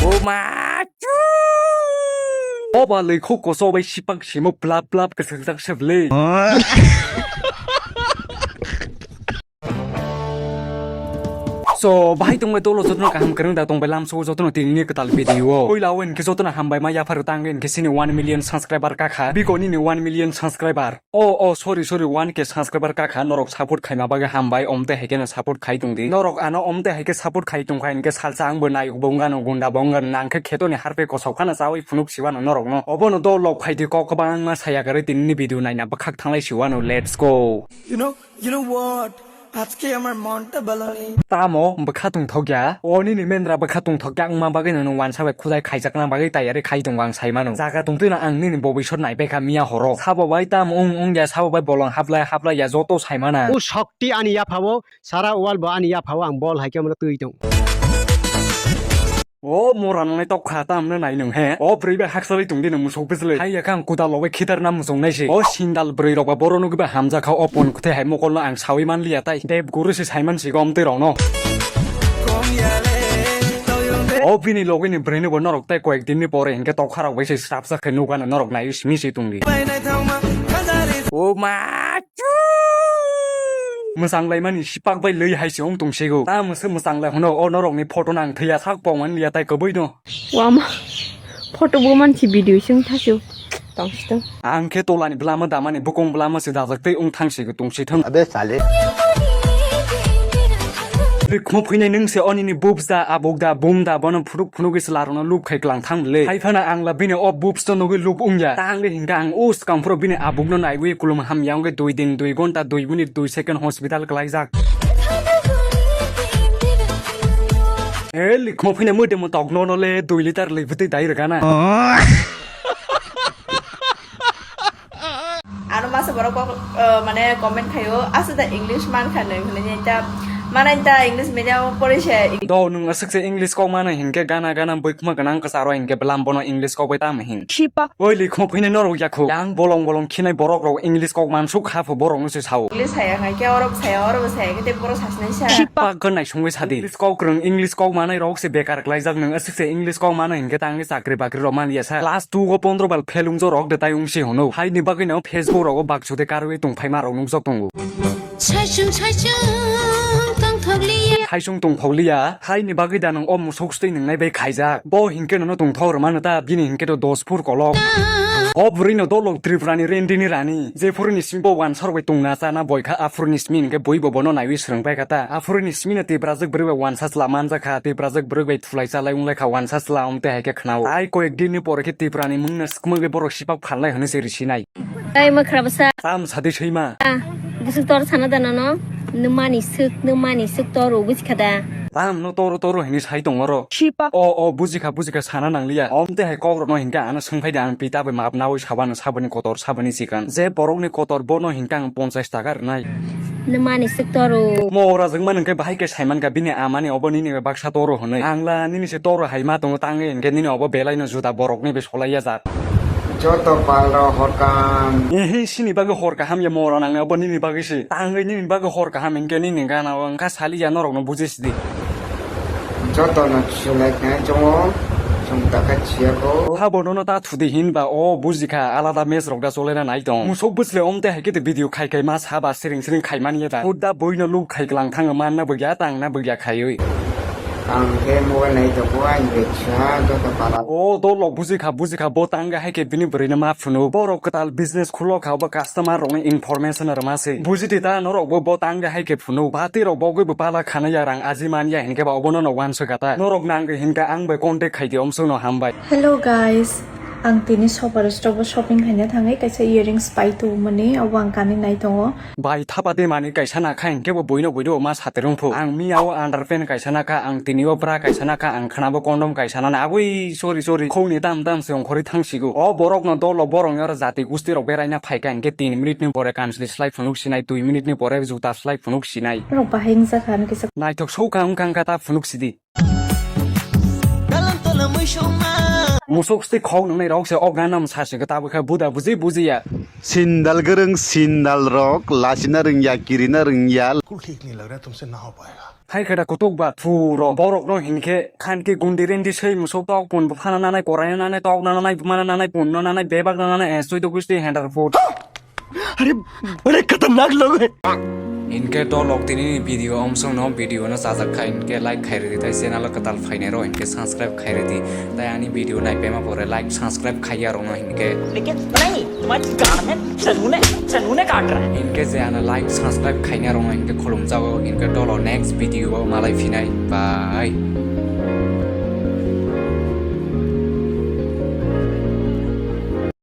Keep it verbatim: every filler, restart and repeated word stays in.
O ma. O ba lei khuk koso bai sipak simo plap plap kwsajak se bwlei. So, bahai tongbai dolo jotono kaham kwrwng da tongbai lamsao jotono tinini kwtal video o. Puila o hinkhe jotono hambai ma yapharo tangwi hinkhe sini one million subscriber kakha. Bigo nini one million subscriber. O, o, sorry, sorry, one K subscriber kakha, norok support khaima bagwi hambai, omte haikhe no support khai tongdi. Norok ano omte haikhe support khai tongkha hinkhe salsa angbo nayok bo wngano, gunda bo wngano, nangkhe khetoni harpe kosok phano chawi phunuk siwano norokno. Obono dol lok phaidi kok kwbangma saya kwrwi tinini video naina bwkhak thanglai siwano, let's go. You know, you know what? আজকে আমার মনটা ভালো নেই। Tamo bwkha tongthok ya? O nini mendra bwkha tongthok ya wngma bagwi no nwng wansa bai khudai khaijakna bagwi tayari khai tongo ang sai mano. Jaga tongtwino ang nini bobisor naibaikha miya horo. Sabo bai tamo wng wng ya, sabo bai bolong hablai hablai ya joto sai mana. O shokti ani yaphao, sara wal bo ani yaphao ang bol hai khe mano twi tong. O mora nwngnai tok kha, tamno nai nwng he? O bwrwi bai hakchalwi tongdi nwng musuk bwchlwi. Hai ya khe ang kuda lobai khitar na muchung nai se. O sindal bwrwi rok ba boro nugwi ba hamjakha, o pon kwthai hai mokol no ang sawi man liya tai. Deb guru se sai man si gom twi rok no. O bini logini bwrwi no bo norok tai koyek din ni pore hinkhe tokha rok bai se srapsa khe nugano norok nai simi se tongdi. O ma. Mwchang laimani sipak bai lwi hai se wng tong sego. Tamo se mwchang lai hwno, o norokni photo nang thwiya sak pongmani liya tai kwbwi no. Wama. Photo bo mansi video sing thasio. Tong sitong. Ang khe tolani bwlamo damani bukung bwlamo se dajak tei wng thang sego tong sithwng. Abe sale. Rikmo phuinai nwng se onini bubs da, abuk da, bum da, bono phunuk phunugwi chwla rokno lub khai klang thang le. Hai phano ang la bini o bubs no nugwi lub wngya. Ta ang le hinkha ang o swkang phuru bini abuk no naiwi kulum hamya wngwi dui din, dui gonta, dui minute, dui second hospital kwlaijak. E likmo phina mwdemo tok no no le dui liter lwi bwtwi dai rwgana. Ano masa borok kok, eh, mane comment khaio, "Asa da English man kha nai," hwnwi ta, mane ta English medium o pori se. Do nwng aswk se English kok mano hinkhe gana gana bwkhma gwnang kwcharo hinkhe bwlam bono English kok bai tamo hin. Khipa. Oi likmo phina norok yakho. Yang bolong bolong khinai borok rok English kok mansuk ha pho borok no se sao. English saya ngai khe oro saya, oro saya khe te borok sasnai sa. Khipa. Pak gwnai songwi sadi. English kok rwng, English kok manai rok se bekar klaijak nwng aswk se English kok mano hinkhe tangwi chakri bakri rok man ya sa. Class two o pondro bal fail wngjo rok de tai wngsi hwno. Haini bagwi no Facebook rogo bakchode karwi tongphaima rok nukjak tongo. Saichung saichung tongthokliya. Saichung tongthokliya, haini bagwi da nwng o musuk stwi nwngnai bai khaijak. Bo hinkhe nono tongthok rwmano ta, bini hinkhe to dos phur kolok. O bwrwi no dolok Tripura ni rendini rani. Jephuru ni simi bo wansarok bai tongna chana boikha, aphuru ni simi hinkhe bui bo bono naiwi swrwng paikha ta. Aphuru ni simi no Tiprajwk bwrwi bai wansa chwla manjakha, Tiprajwk bwrwi bai thulai chalai wnglaikha, wansa chwla omte hai khe khwnao. Tai koyek din ni pore khe Tripura ni mung no swkmagwi borok sipak phalnai hwnwi se risinai. Ai mwkhra bwsa. Tam sadi swi ma. Ah, bwswk tor sana da nono? Nwmani swk, nwmani swk toro bujikha da. Tam no toro toro hini sai tong oro. Khipa. O, o, bujikha, bujikha sana nangliya. Omte hai kok rokno hinkhe ano swngphai de ang pita bai map nawi sabano sabani kotor sabani chikan. Je borokni kotor bono hinkhe ang ponchas taka rwnai. Nwmani swk toro. Mo ora jwngma nungkhe bahai khe saimankha bini amani obo nini bai baksa toro hwnwi. Angla nini se toro hai ma tongo tangwi hinkhe nini obo belai no juda borokni bai solaiya jak. Joto pal rok hor kaham. Ehe, sini bagwi hor kaham ya mora nangnai, obo nini bagwi se. Tangwi nini bagwi hor kaham hinkhe nini gana o wngkha sali ya norok no buji sidi. Joto no chulai khe chongo, chwng takha chiya ko. Habo nono ta thudi hinba o bujikha alada match rok da cholena nai tong. Musuk bwsle omte hai khe video khai khai ma saba siring siring khai mani ya da. Hudda bui no luk khai klang thang manna bwgya tang na bwgya khaiwi. Ang khe mobile nai tongo, ani bwsa joto pala. O dolok bujikha, bujikha, bo tangwi hai khe bini bwrwi no ma phunu. Borok kwtal business khulo kha, bo customer rokni information rwma se. Bujidi ta norok bo, bo tangwi hai khe phunu. Bati rok bo gwi bo pala khana ya rang aji man ya hinkhe ba obono no wansukha ta. Norok nangwi hinkhe ang bai contact khai di, omsuk no hambai. Hello guys, ang tini Shoppers Stop o shopping khaina thangwi kaisa earrings pai tubumani, abo ang kanwi nai tongo. Bai thapa de mani kaisa na kha, hinkhe bo buino buino ma satirung phu. Ang miya o underpant kaisa na kha, ang tini o bra kaisa na kha, ang khna bo condom kaisa na na. Abui, sorry, sorry. Khou ni dam dam se ongkhorwi thang sigo. O borok no dolo borok ni oro jati gusti rok berai na phai kha, hinkhe tin minute ni pore kansli slai phunuk sinai, dui minute ni pore juta slai phunuk sinai. Rok bahai wngjakha, ano kisa. Naithok sou kha wngkha wngkha ta phunuk sidi. Musuk sti khok nungnai rok se o gana msa se ta bwkha buda buji buji ya. Sindal gwrwng sindal rok lachina rwngya, kirina rwngya. बिल्कुल ठीक नहीं लग रहा है, तुमसे ना हो पाएगा। Hai khe da kutuk ba phuro borok no hinkhe khan ki gundi rendi sei musuk tok pun bo phana nanai korai nanai tok nanai buma nanai pun nanai bebak nanai eh sui dogis twi handar phut. Are bade khatarnak log hai. Hinkhe dolok tini ni video omsong no video no chajak kha hinkhe like khai ridi tai channel o kwtal phainai rok hinkhe subscribe khai ridi tai ani video nai pema pore like subscribe khaiya rok no hinkhe. लेकिन नहीं, तुम्हारी गांड है, सनू ने, सनू ने काट रहा है। Hinkhe je ano like subscribe khaina rok no hinkhe khulumjago hinkhe dolo next video o malai phinai bye.